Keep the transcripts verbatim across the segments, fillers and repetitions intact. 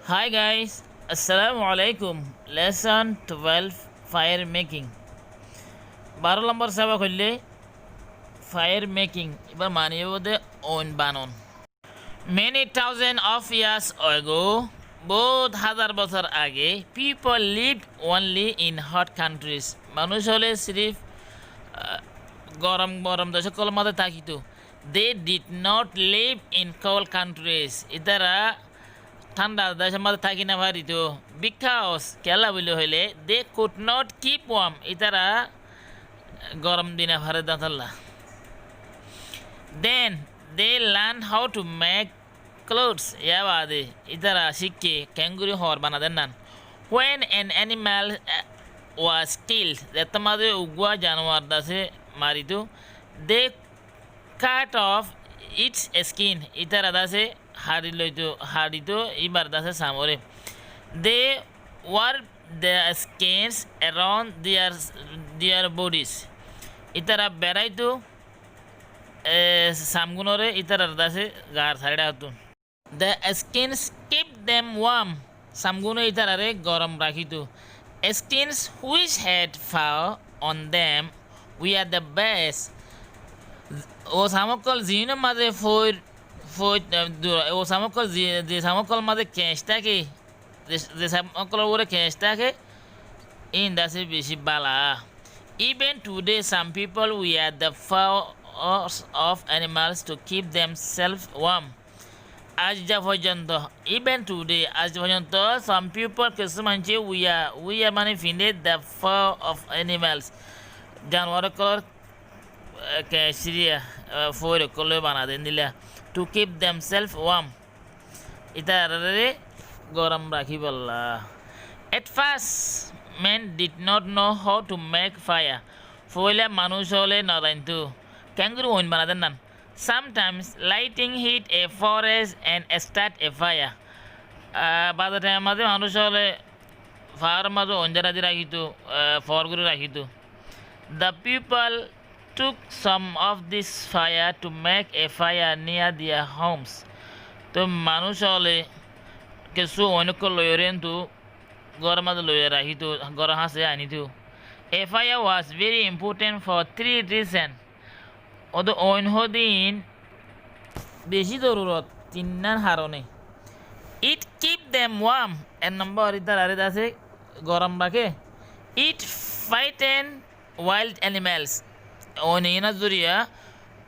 Hi guys, Assalamu alaikum. Lesson twelve, fire making. Baró lombor sábak óilde fire making. Íbar mani óibo de oin banon. Many thousands of years ago, bóut házar bosór age, people lived only in hot countries. Manúic ókkole sirif, ah, gorom gorom dec ókkolor mazé tákito. They did not live in cold countries. Ítara thánda decór mazé táki no farito. Because, kiyólla buli hoilé, they could not keep warm. Ítara gorom di no fare de tolla. Then they learned how to make clothes. Yar baade ítara cíkke keéngori hoor bana de nan. When an animal, eh, was killed, zettót mazé uggúa januar dase marito, they cut off its skin. Ítara dase haçi loito, haçito íbar dase samore. They wrapped the skins around their, their bodies. Ítara beraito, eh, samgunore ítarar dase gar sairá hoto. The skins keep them warm. Samgune ítarare gorom rakito. Skins which had fur on them were the best. Ó sam ókkol ziínor mazé foir, foir, eh, du-, ó sam ókkol zi-, ze sam ókkol mazé keñc táke, ze, ze sam ókkolor uore keñc táke, íin dase beci bála. Even today, some people wear the furs of animals to keep themselves warm. Aijja foijjonto, even today, aijja foijjonto, some people, kessú maincé wear, wear mane finde, the fur of animals. Januar ókkolor, eh, keñc siriya, eh, foir ókkol loi bana de endilla. To keep themselves warm. Ítarare gorom rakíbolla. At first, men did not know how to make fire. Foóila manúic ókkole no zainto keéngori oin bana de nan. Sometimes lighting hit a forest and start a fire. Ah, baade thaim mazé manúic ókkole faáror mazé oin dórai di rakíto, ah, foór gorí rakíto. The people took some of this fire to make a fire near their homes. Toi manúic ókkole kessú oin ókkol loiyóre entú góror mazé loiyóre rakíto, góror hañsé ainito. A fire was very important for three reasons. Óde oin hodin beci zorurot tinnán harone. It keep them warm. Ek nombor, ítarare dase gorom raké. It frighten wild animals. Oin iínor zoriya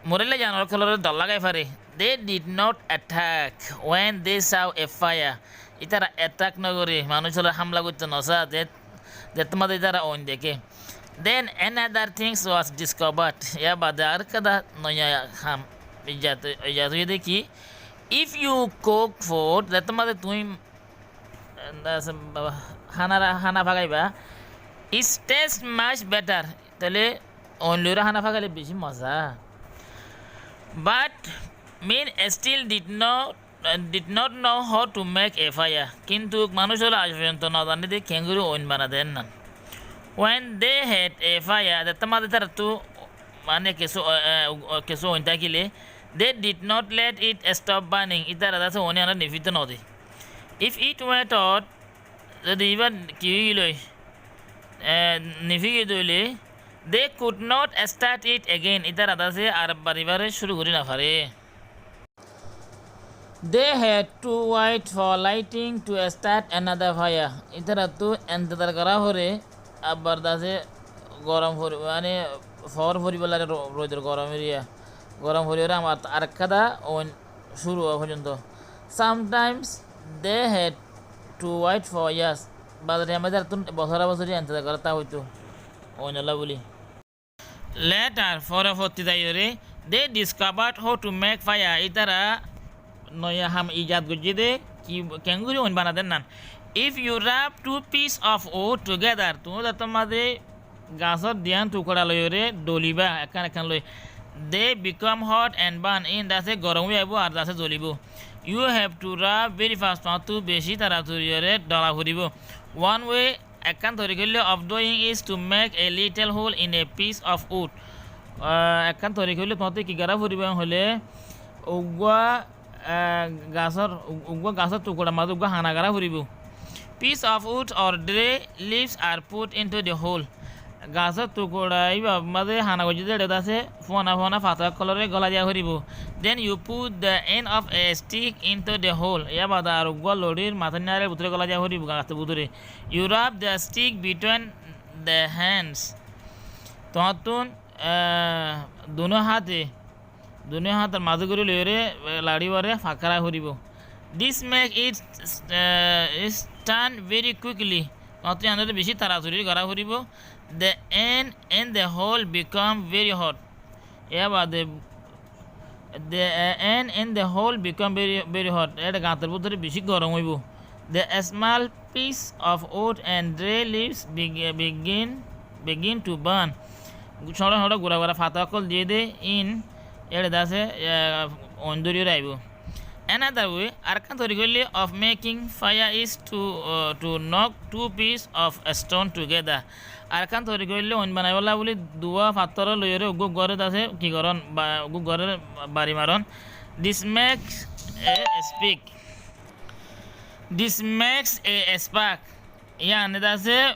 morailla januar ókkolore dor lagai fare. They did not attack when they saw a fire. Ítara attack no goré, manúic ókkole hamla goitto no saá, ze, zettót mazé ítara oin deké. Then another things was discovered. Yar baade arekkán noiya ham ijad, ijad óiye de ki, if you cook food, zettót mazé tuñí, eh, hana ra-, hana fagaiba, it tastes much better. Tóile oin loiyóre hana fagaile beci moza. But men still did not, did not know how to make a fire. Kintu manúic ókkole aij foijjonto no zane de keéngori oin bana de nan. When they had a fire, zettót mazé ítarattú mane kessú, eh, eh, kessú oin tákile, they did not let it stop burning. Ítara dase oin iánore nifito no de. If it went out, zodi íba ki ói giloi, eh, nifi giyé de óile, they could not start it again. Ítara dase ar ebbar íbare cúru gorí no fare. They had to wait for lighting to start another fire. Ítarattú entezar gorá foré, ebbar dase gorom fori-, mane foór foribólla ro-, roidor gorom eriya, gorom foribólla abar arekkán oin cúru ówa foijjonto. Sometimes they had to wait for years. Baade thaim mazé ítarattú bosóra bosóri entezar gorá foitto oinolla buli. Later, fore fottí zaiyóre, they discovered how to make fire. Ítara noiya ham ijad goijjé de ki, keéngori oin bana de nan. If you rub two piece of wood together, tuñí zettót mazé gasór duwán tukura loiyóre doliba, ekkán ekkán loi, they become hot and burn. Iín dase gorom ói zaibo ar dase zolibo. You have to rub very fast. Tuáñttú beci toratoriyóre dola foribó. One way, ekkán torika óilde, of doing is to make a little hole in a piece of wood. Ah, ekkán torika óilde tuáñttú ki gorá foribó hoilé, uggúa ah, gasór, u-, uggúa gasór tukurar mazé uggúa hána gorá foribóu. Piece of wood or dry leaves are put into the hole. Gasór tukura íbar mazé hána goijjé dé, éçe asé fúana fúana fata ókkolóre gólai diya foribóu. Then you put the end of a stick into the hole. Yá baade ar uggúa loçír matá náilar bútore gólai diya foribóu, gasór bútore. You rub the stick between the hands. Tuáñttún, ah, dunó háte, dunó hátor mazé gorí loiyóre, eh, laçí íbare fakkára foribóu. This make it, eh, it turn very quickly. Tuáñttún yíanore bicí taratori gorá foribóu. The end in the hole become very hot. Yá baade the, eh, end in the hole become very, very hot. Éçe gañtor bútore bicí gorom óibou. The small piece of wood and dry leaves beg-, begin, begin to burn. Cóñço cóñço gura gura fata ókkol diyé dé in, éçe dase, eh, ooin dóri aibóu. Another way, arekkán torika óilde of making fire is to, uh, to knock two piece of stone together. Arekkán torika óilde ooin banaibólla bóli duwá fattór loiyóre uggúa uggúare dase ki gorón, ba uggúa uggúare bari marón. This makes a spark. This makes a spark. Yíane dase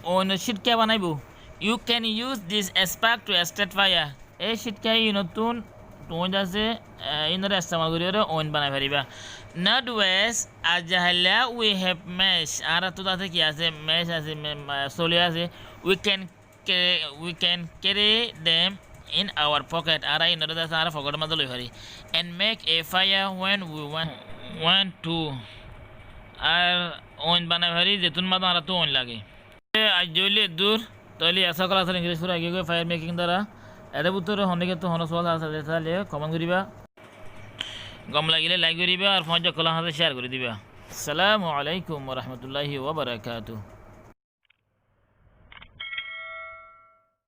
ooinor cítka banaibóu. You can use this spark to start fire. E cítka yínottún tuñí dase, eh, yínore estemal goríyore ooin banai faribá. Nowadays, aijja hailla we have match. Añáráttu dase ki asé? Match asé, me-, ma-, soli asé. We can ca-, we can carry them in our pocket. Añára yínore dase añára foketor mazé loi fari. And make a fire when we want, want to. Ar ooin banai fari zettún mazé añáráttu ooin lage. Aijja óile eddúr, tóile asá klas English fura giyói fire making dara. Ér bútore honókiyattu honó suwal asé dé táile comment goríba. Gom lagile like goríba ar foñsí ókkolor hañsé share gorí diba. Assalamu alaikum wa rahmatullahi wa barakatuhu.